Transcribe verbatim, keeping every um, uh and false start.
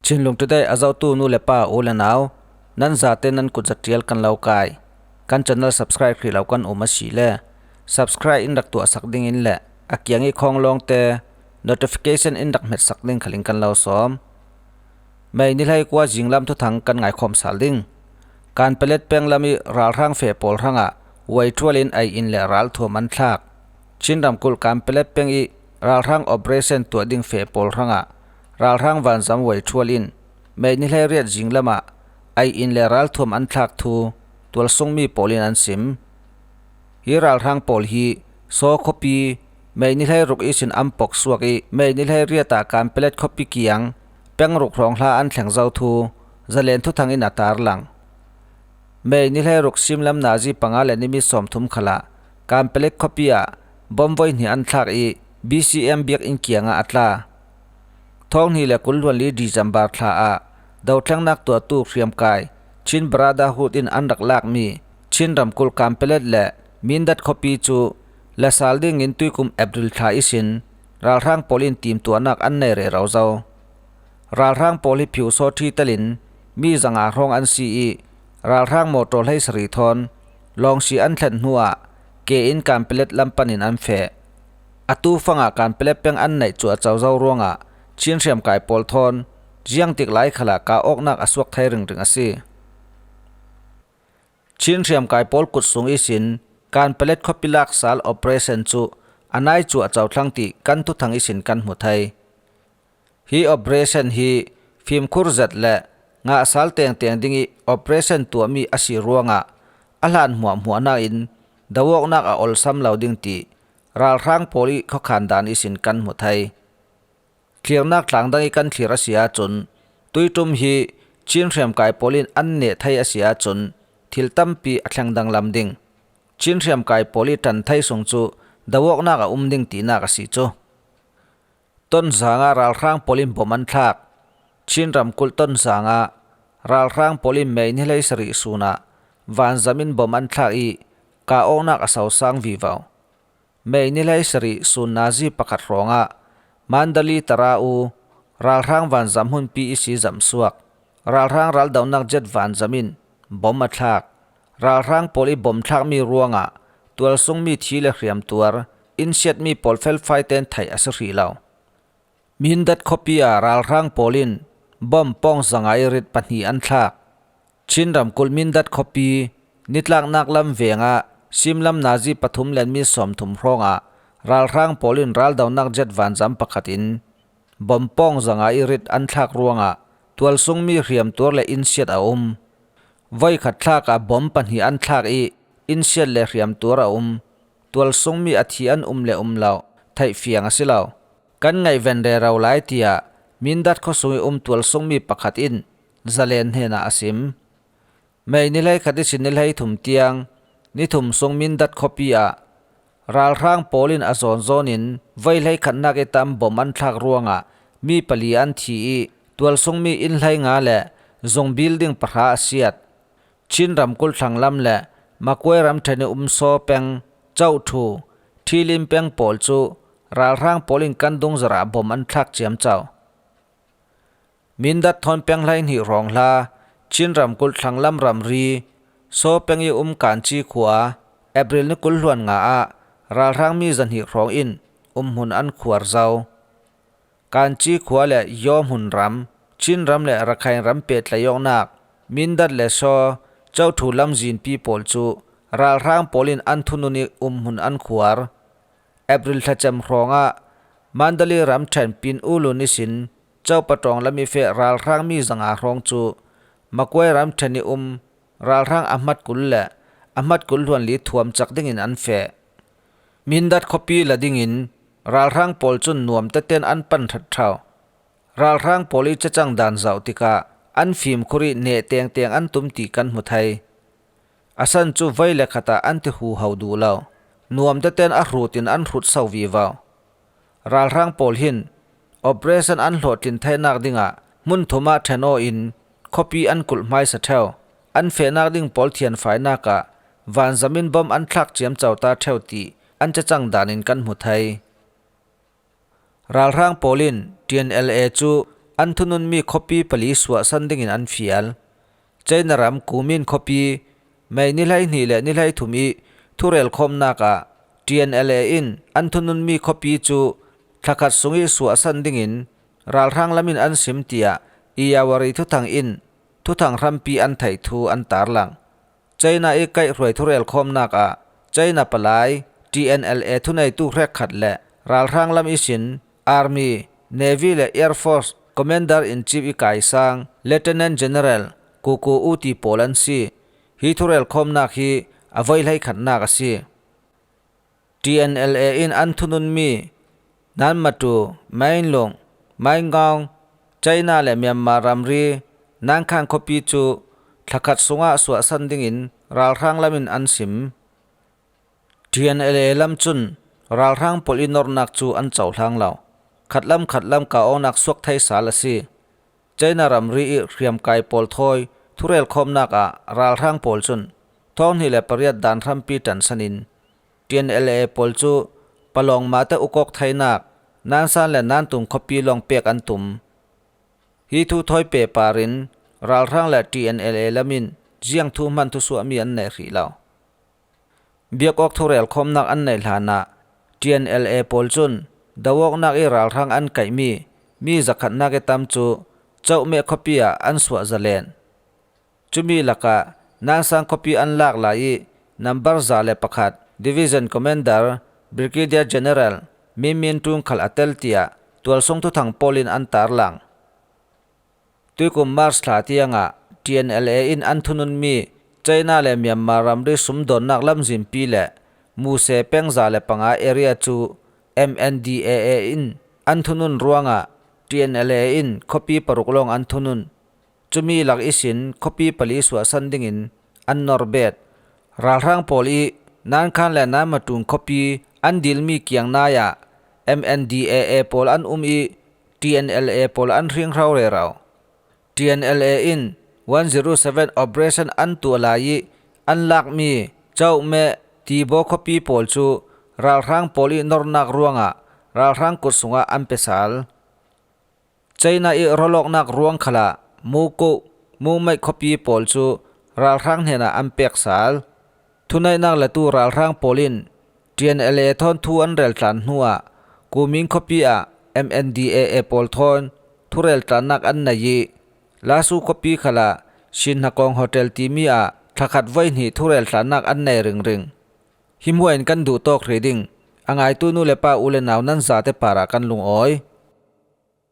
Chinlung Today a zotu nu le pa, u le nau, nan zate nan kut za tial kan lo kai. Kan channel subscribe hrih lo kan um a si le, subscribe in rak tuah sak dingin le a kiang i khawng lawngte notification in rak hmet sak ding khalin kan lo sawm. May ni hlei kua zinglam thuthang kan ngaikhawm sal ding. Kanpelet peng lam i ralhrang feh pawl hrangah vuaithual in ai in le ralthuam an thlak. Chin ramkulh Kanpelet peng i ralhrang operation tuah ding feh pawl hrangah ralhrang vanzam vuaithual in May ni hlei riat zinglamah ai in le ralthuam an thlak thu tualsung mi pawl in an sim. Hi ralhrang pawl hi Saw khuapi May ni hlei ruk ihsin an pok suak i May ni hlei riatah Kanpelet khuapi kiang peng ruk hrawng hla an thleng zo thu zalen thuthang in a tarlang. May ni hlei ruk simlam nazi panga le ni minit sawmthum khalah Kanpelet khuapi ah bom voi hnih an thlak i B C M biakinn kiangah a tla. Thawng hnih le kul hluan li December thla ah dothlengnak tuahtu hriamkai Chin Brotherhood in an rak lakmi Chin ramkulh Kanpelet le Mindat khuapi cu lasal dingin tuikum April thla ihsin ralhrang pawl in timtuahnak an nei rero zo. Ralhrang pawl hi phiusaw ṭhi telin mi zanga hrawng an si i ralhrang mawtaw hleisarih thawn lawngsi an thlen hnuah ke in Kanpelet lam panin an feh. Atu fangah Kanpelet peng an neih cuahco zo ruangah Chin hriamkai pawl thawn ziangtik lai khalah kah awknak a suak thei ringring a si. Chin hriamkai pawl kut sung ihsin Kanpelet khuapi laksal operation cu a nai cuahco thlang ti kan thuthang ihsin kan hmu thei. Hi operation hi fimkhur zet le ngahsal tengteng ding i operation tuahmi a si ruangah a hlan hmuahhmuahnak in doawknak a olsam lo ding ti ralhrang pawl i khuakhan dan ihsin kan hmu thei. Thlirnak tlang dang i kan thlir a si ahcun tuiṭum hi Chin hriamkai pawl in an neh thei a si ahcun thil tampi a thleng danglam ding. Chin hriamkai pawl i ṭan thei sung cu doawknak a um ding tinak a si cu. Tonzang ah ralhrang pawl in bom an thlak. Chin ramkulh Tonzang ah ralhrang pawl in May ni hleisarih sun ah vanzam in bom an thlak i kah awknak a sosang vivo. May ni hleisarih sun nazi pakhat hrawngah Mandali Tara U ralhrang vanzam hmunpi ihsi zamh suak ralhrang raldonak jet vanzam in bom a thlak. Ralhrang pawl i bom thlakmi ruangah tualsungmi thi le hriamtuar, in siatmi pawl felfai ten theih a si hrih lo. Mindat khuapi ah ralhrang pawl in bom pawng zanga i rit pahnih an thlak. Chin ramkulh Mindat khuapi nitlaknak lam vengah simlam nazi pathum le minit sawmthum hrawngah ralhrang pawl in raldonak jet vanzam pakhat in bom pawng zanga i rit an thlak ruangah tualsungmi hriamtuar le in siat a um. Voikhat thlak ah bom pahnih an thlak i in siat le hriamtuar a um. Tualsungmi a thi an um le um lo theih fiang a si lo. Kan ngaihven rero lai, tiah Mindat khuasung i um tualsungmi pakhat in zalen hnenah a sim. May ni hleikhat ihsin ni hleithum tiang ni thum sung Mindat khuapi ah ralhrang pawl in a zawnzawn in voi hleikhatnak i tam bom an thlak ruangah mi pali an thi i tualsungmi inn hleinga le zung building pahra a siat. Chin ramkulh thlanglam le Makuai ramṭhen i um Saw peng, Cohṭhu, Ṭhilin peng pawl cu ralhrang pawl in kan dungzarh ah bom an thlak ciamco. Mindat thawn peng hleihnih hrawng hla Chin ramkulh thlanglam ramri Saw peng i um Kanci khua April ni kul hluan nga ah ralhrang mi zahnih hrawng in umhmun an khuar zo. Kanci khua le Yaw hmunram, Chin ram le Rakhine ram pehtlaih awknak Mindat le Saw, Cohṭhu lamzinpi pawl cu ralhrang pawl in an thunun i umhmun an khuar. April thlacem hrawngah Mandalay ramṭhen Pin U Lun ihsin Copa ṭawng lam i feh ralhrang mi zanga hrawng cu Makuai ramṭhen i um ralhrang a hmat kul le a hmat kul hluan li thuam cak dingin an feh. Mindat khuapi la dingin ralhrang pawl cun nuam tete'n an pan ṭhatṭhau. Ralhrang pawl i cacang dan zoh tikah an fimkhur i neh tengteng an tum ti kan hmu thei. A san cu voi le khat ah an ti huho duh lo. Nuam tete'n a hrut in an hrut so vivo. Ralhrang pawl hin operation an hlawhtlin theinak dingah hmun thum ah ṭhen aw in khuapi an kulh hmaisa ṭheu. An fehnak ding pawl thianfainak ah vanzam in bom an thlak ciamco ta ṭheu ti an cacang dan in kan hmu thei. Ralhrang pawl in T N L A cu an thununmi khuapi pali suahsan dingin an fial. China ram Kunming khuapi May ni hleihnih le ni hleithum ih thurelkhawmnak ah T N L A in an thununmi khuapi cu thlakhat sungih suahsan dingin ralhrang lamin an sim, tiah Irrawaddy thuthang in thuthang hrampi an theih thu an tarlang. China ih kaihhruai thurelkhawmnak ah China palai T N L A thuneitu hrekkhat le ralhrang lam ihsin Army, Navy le Air Force Commander in Chief ih kaisang Lieutenant General Kuku Uti pawl an si. Hi thurelkhawmnak hi a voi hleikhatnak a si. T N L A in an thununmi Nanmatu, Mainlung, Maingaung, China le Myanmar ramri Nankhan khuapi cu thlakhat sungah suahsan dingin ralhrang lamin an sim. T N L A lam cun ralhrang pawl ih nornak cu an cohlang lo. Khatlam khatlam kah-awknak suak thei sal a si. China ramri ih hriamkai pawl thawi thurelkhawmnak ah ralhrang pawl cun thawng hnih le pariat dan hrampi ṭansan in T N L A pawl cu palawng mahte ukawk theinak Nansan le Nantung khuapi lawng pek an tum. Hi thu thawi pehpar in ralhrang le T N L A lam in ziang thu hman thusuahmi an neih hrih lo. Biakawk thurelkhawmnak an neih hlanah T N L A pawl cun do awknak ih ralhrang an kaihmi mi zakhatnak ih tam cu Cohmeh khuapi ah an suah zalen. Cumi lakah Nansang khuapi an lak lai ih nambar za le pakhat Division Commander Brigadier General Min Min Tung khal a tel, tiah tualsung thuthang pawl in an tarlang. Tuikum March thla tiangah T N L A in an thununmi China le Myanmar ramri sumdawnnak lamzinpi le Muse peng za le panga area cu M N D A A in an thunun ruangah T N L A in khuapi paruk lawng an thunun. Cumi lak ihsin khuapi pali suahsan dingin an norbet. Ralhrang pawl ih Nankhan le Nanmatung khuapi an dilmi kiang nai ah M N D A A pawl an um ih T N L A pawl an hringhro rero. T N L A in one zero seven operation an tuah lai ih an lakmi Cohmeh, Tibaw khuapi pawl cu ralhrang pawl ih nornak ruangah ralhrang kut sungah an pe sal. China ih rawlawknak ruang khalah Mukuh, Mumeit khuapi pawl cu ralhrang hnenah an pek sal. Thuneihnak latu ralhrang pawl in T N L A thawn thu an reltlan hnuah Kunming khuapi ah M N D A A pawl thawn thureltlannak an nei ih Lasu khuapi khalah Shin Hakong Hotel timi ah thlakhat voi hnih thureltlannak an nei ringring. Hi hmuah in kan duhtawk hrih ding a ngaitu nu le pa, u le nau nan zate parah kan lungawi.